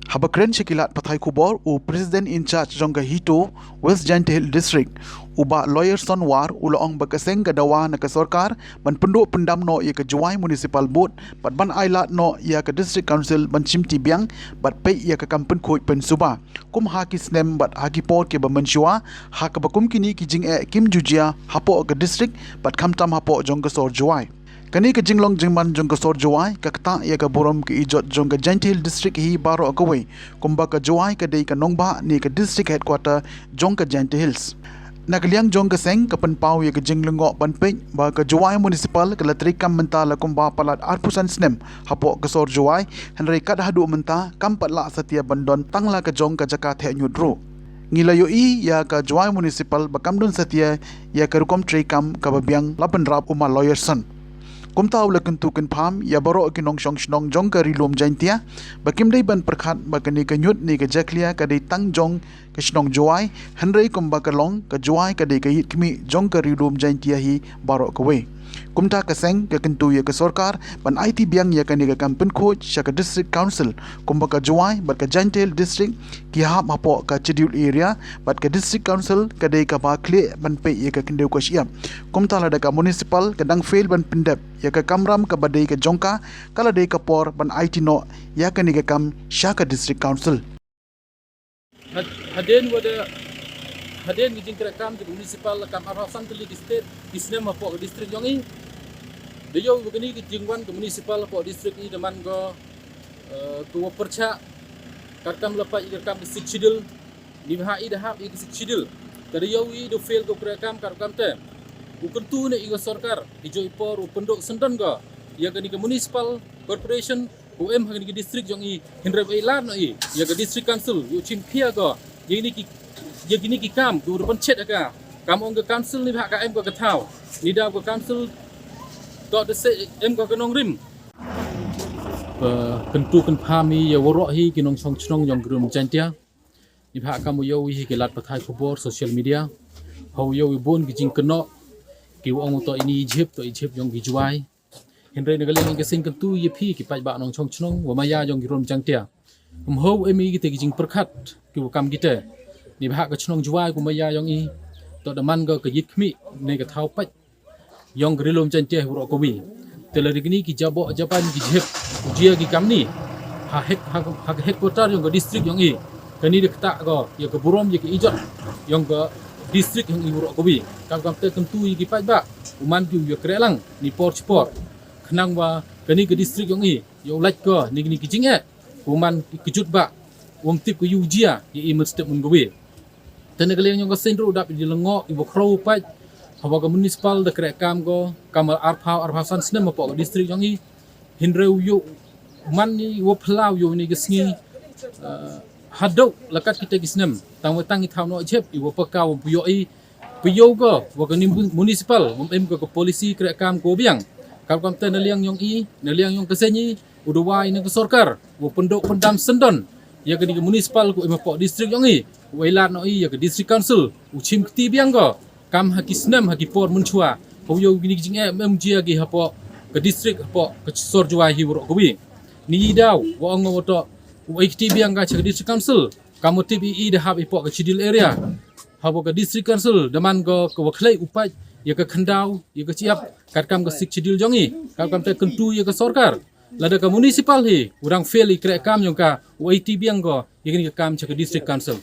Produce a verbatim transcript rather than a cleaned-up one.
Haba kren sha ki lad pathai khubor, u President in Charge jong ka HITO West Jaintia Hills District, u Bah Lawyer Sonwar, u la ong ba ka seng ka dawa na ka sorkar ban pynduh pyndam noh ïa ka Jowai Municipal Board bad ban ailad noh ïa ka District Council ban shimti biang bad peit ïa ka kam pynkhuid pynsuba kum ha ki snem bad ha ki por kiba mynshuwa, ha kaba kum kine ki jingeh kim ju jia hapoh ka district bad khamtam hapoh jong ka sor Jowai. Kane ka jinglong jingman jong ka sor Jowai ka ktah ïa ka burom ka ijot jong ka Jaintia Hills District hi baroh kawei, kumba ka Jowai ka dei ka nongbah ne ka district headquarter jong ka Jaintia Hills. Na ka liang jong ka seng ka pynpaw ïa ka jinglyngngoh ban peit ba ka Jowai Municipal ka la treikam mynta la kumba palat arphew san snem hapoh ka sor Jowai, hynrei kat haduh mynta kam pat lah satia ban don tang la ka jong ka jaka theh ñiut ruh. Ngi la ïohi ïa ka Jowai Municipal ba kam don satia ïa ka rukom treikam kaba biang, la bynrap u Ma Lawyer Son. Kumta u la kyntu kynpham ïa baroh ki nongshong shnong jong ka Ri Lum Jaintia ba kim dei ban pyrkhat ba kane ka ñiut ne ka jakhlia ka dei tang jong ka shnong Jowai, hynrei kumba ka long ka Jowai ka dei ka ïit khmih jong ka Ri Lum Jaintia hi baroh kawei. Kumta ka seng ka kyntu ïa ka sorkar ban aiti biang ïa kane ka kam pynkhuid sha ka District Council, kumba ka Jowai bad ka Jaintia Hills District ki hap hapoh ka Schedule Area bad ka District Council ka dei kaba khlieh ban peit ïa ka khyndew ka shyiap. Kumta lada ka Municipal ka dang fail ban pyndep ïa ka kamram kaba dei ka jong ka, ka la dei ka por ban aiti noh ïa kane ka kam sha ka District Council. Had-, hadien wada, hadien ki jingtrei kam ki Municipal kam arphew san tylli ki state, ki snem hapoh ka district jong i. Da ïoh wa kane ki jingwan ka Municipal hapoh district i da man ko, eh, ko wa pyrchah katkam la pait ïa ka kam ka Sixth Schedule. Ni bha i da hap ïa ka Sixth Schedule. Ka da ïoh i da fail ko trei kam katkam te. U kyntu ne ïa ka sorkar i joi por u pynduh syndon ko ïa kane ka Municipal Corporation, u em ha kane ka district jong i, hynrei u ailad noh i ïa ka District Council, u chim khia ko ïa kine ki, ïa kine ki kam, u da pynchet ïa ka. Kam ong ka council ni bha ka em ko ka thaw, ni da ka council to da se em ko ka nongrim. Ka kyntu kynpham i ïa waroh hi ki nongshong shnong jong ka Ri Lum Jaintia. Ni bha kam u ïoh i hi ki lad pathai khubor social media. Ha u ïoh i bun ki jingkynnoh, ki wa ong to ini i jhep, to i jhep jong ki Jowai. Hynrei na ka liang ka seng kyntu ïa phi ki paidbah nongshong shnong wa maya jong ki Ri Lum Jaintia. Ym hoi em i kita ki jingpyrkhat ki wa kam kita. Ni bha ka shnong Jowai ko maya jong i, to da man ko ka ïit khmih ne ka thaw pait jong ka Ri Lum Jaintia hi waroh kawei. Te la ri kine ki jaboh jaban ki jhep u jia ki kam ni ha hek-, ha, ha ka headquarter jong ka district jong i. Kane da ktah ko ïa ka burom ïa ka ijot jong ka district jong i waroh kawei. Kam kam te kyntu ïa ki paidbah u man ki u ïa kreh lang ni por chi por. Khnang wa kane ka district jong i ïa u lait ko ni, ni ki jingeh, u man ki kjut ba um tip ko ïa u jia ïa i mynstep mun kawei. Te na ka liang jong ka seng ruh dap i lyngngoh i wa khraw u pait, hawa ka Municipal da kreh kam ko kam arphew, arphew san snem hapoh ka district jong i. Hynrei u ïoh man ni wa phyllaw ïoh ni ka sngi, eh, haduh la kat kita ki snem. Tang wa tang i thaw noh jhep i wa paka wa pynïoh i, pynïoh ko wa ka ni Municipal wa em ko ka policy kreh kam ko biang. Kam kam te na liang jong i, na liang jong ka seng i, u da wai na ka sorkar wa pynduh pyndam syndon ïa kane ka Municipal ko em hapoh district jong i, u ailad noh i ïa ka District Council, u chim kti biang ko kam ha ki snem ha ki por mynshuwa. Ko ïoh kine ki jingeh em jia ki hapoh ka district, hapoh ka sor Jowai hi waroh kawei. Ni i daw wa ong wa to u ai kti biang ka cha ka District Council. Kam u tip i, i da hap i poh ka Schedule Area. Hapoh ka District Council da man ko ka wa khlei u pait ïa ka khyndaw ïa ka shyiap katkam ka Sixth Schedule jong i. Kam kam te kyntu ïa ka sorkar, lada ka Municipal hi u dang fail i kreh kam jong ka, u aiti biang ko ïa kane ka kam cha ka District Council.